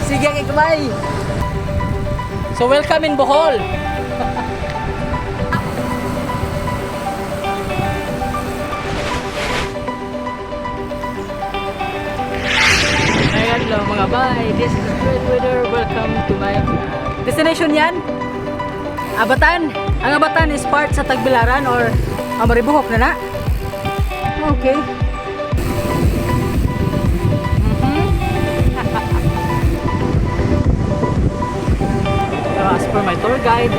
Sige kay kamay. So welcome in Bohol. Ayan lang, mga bay. This is Great Weather. Welcome to my destination yan. Abatan. Ang Abatan is part sa Tagbilaran or ang Maribojoc na na. Okay. So as per my tour guide,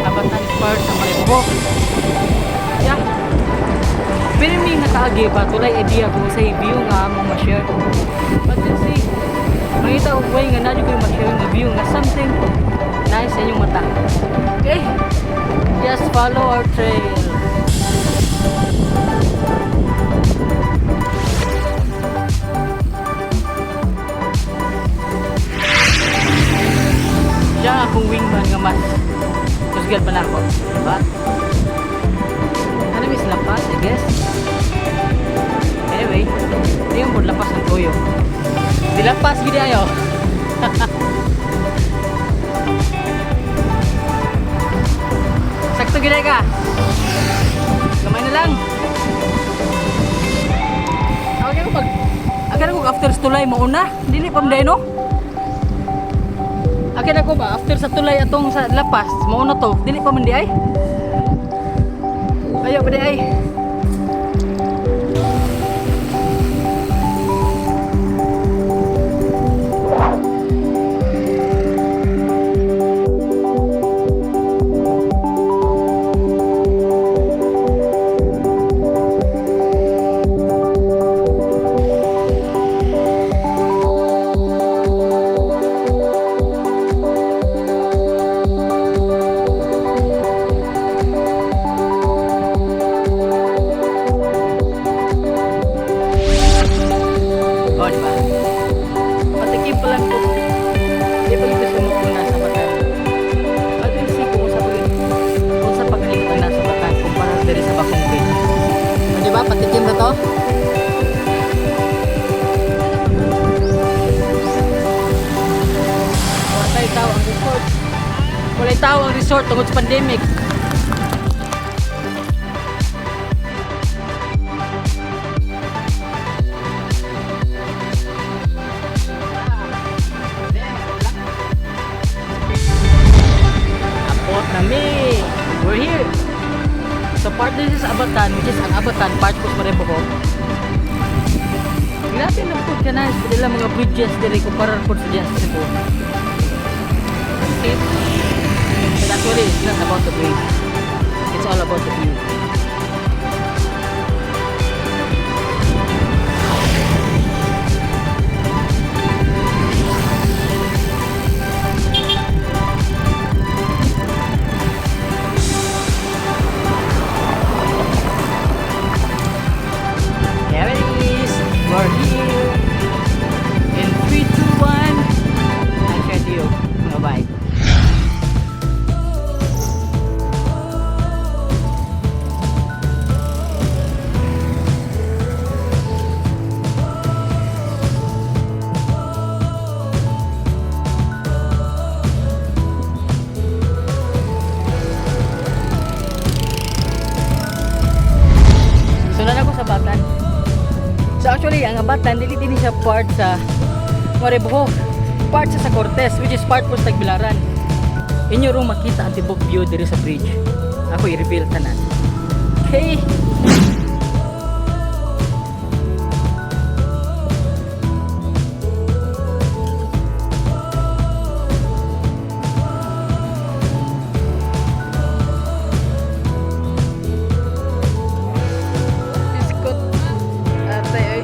Abatan is part sa Maribojoc. Yeah. Pero may nakaagi pa, tulay idea kung sa view nga among ma-share. But let's see. Mangita og way nga naa ko yung ma-share nga view nga something nice sa inyong mata. Okay? Just follow our trail. Siya ang akong wingman nga mas kusgan pa na ako. Diba? Ano miss lapas, I guess. Anyway, di yung lapas ng tuyo. Di lapas gid ayo. Sakto gid ka. Kamay na lang. Ako ko pag Agan ko after sa tulay mauna, dili pa man no? Akin ako ba after sa tulay atong sa lapas, mauna to, dili pa man di ay. Ayo pa di ay. Oh, di ba? Patikim pa lang ko. Di pa ito sa mga nasa Batan. But we'll see kung sa pagaling ang nasa Batan kumpara diri sa Bakong Bridge. O, di ba? Patikim na to? Walay tao ang resort. Walay tao ang resort tungod sa pandemic. Abot na mi. We're here. So part this is Abatan, which is ang Abatan, part ko sa Maribojoc. Grabe lang po ka nice, nila mga bridges diri kumpara po sa diyan sa Cebu. Okay. But actually, it's not about the bridge. It's all about the view. There it is. We're here. In 3, 2, 1. I share to you. Bye-bye. So naa ko sa Batan. So actually, ang Abatan, dili din siya part sa Maribojoc. Part sa Cortes, which is part po sa Tagbilaran. Inyo rong makita ang tibok view diri sa bridge. Ako i-reveal tanan. Okay. Iskot. Ate, oy.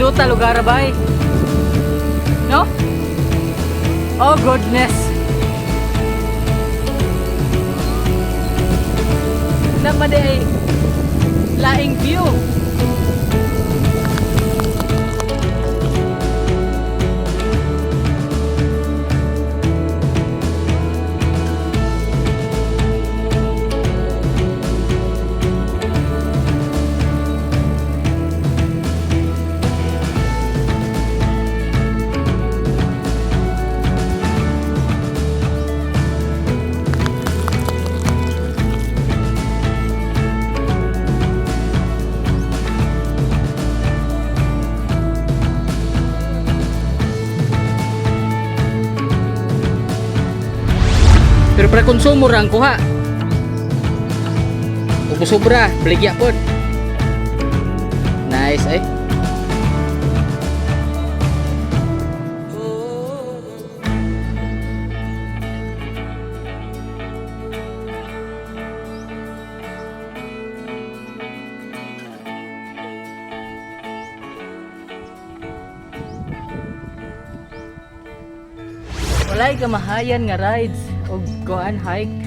Nindota lugar bay. No? Oh goodness. Naman ay laing view. Pero para konsumo ra ang kuha. Ug sobra, baligya pod. Nice eh. Walay kamahayan nga rides og kuan hike.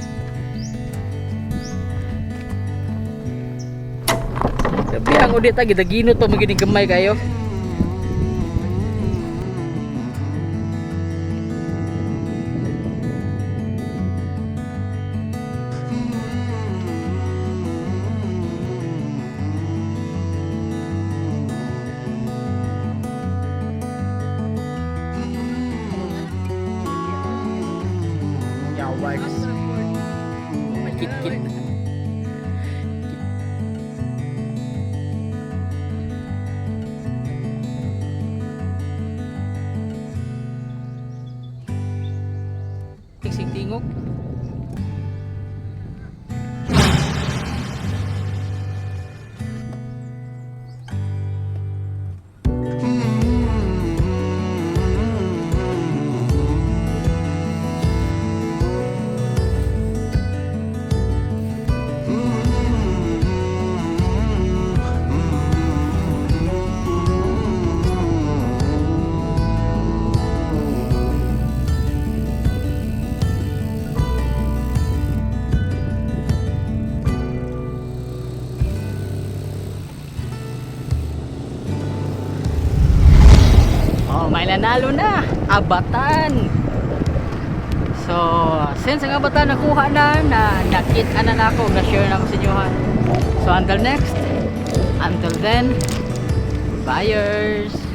Grabe ang udit ta gidaginot pa man gid gamay kayo. Awards. Kit kit. Sing tingog. Oh, may nanalo na. Abatan. So, since ang Abatan nakuha na, na nakita na nako, na-share na ko sa inyo ha. So, until next, until then, buyers!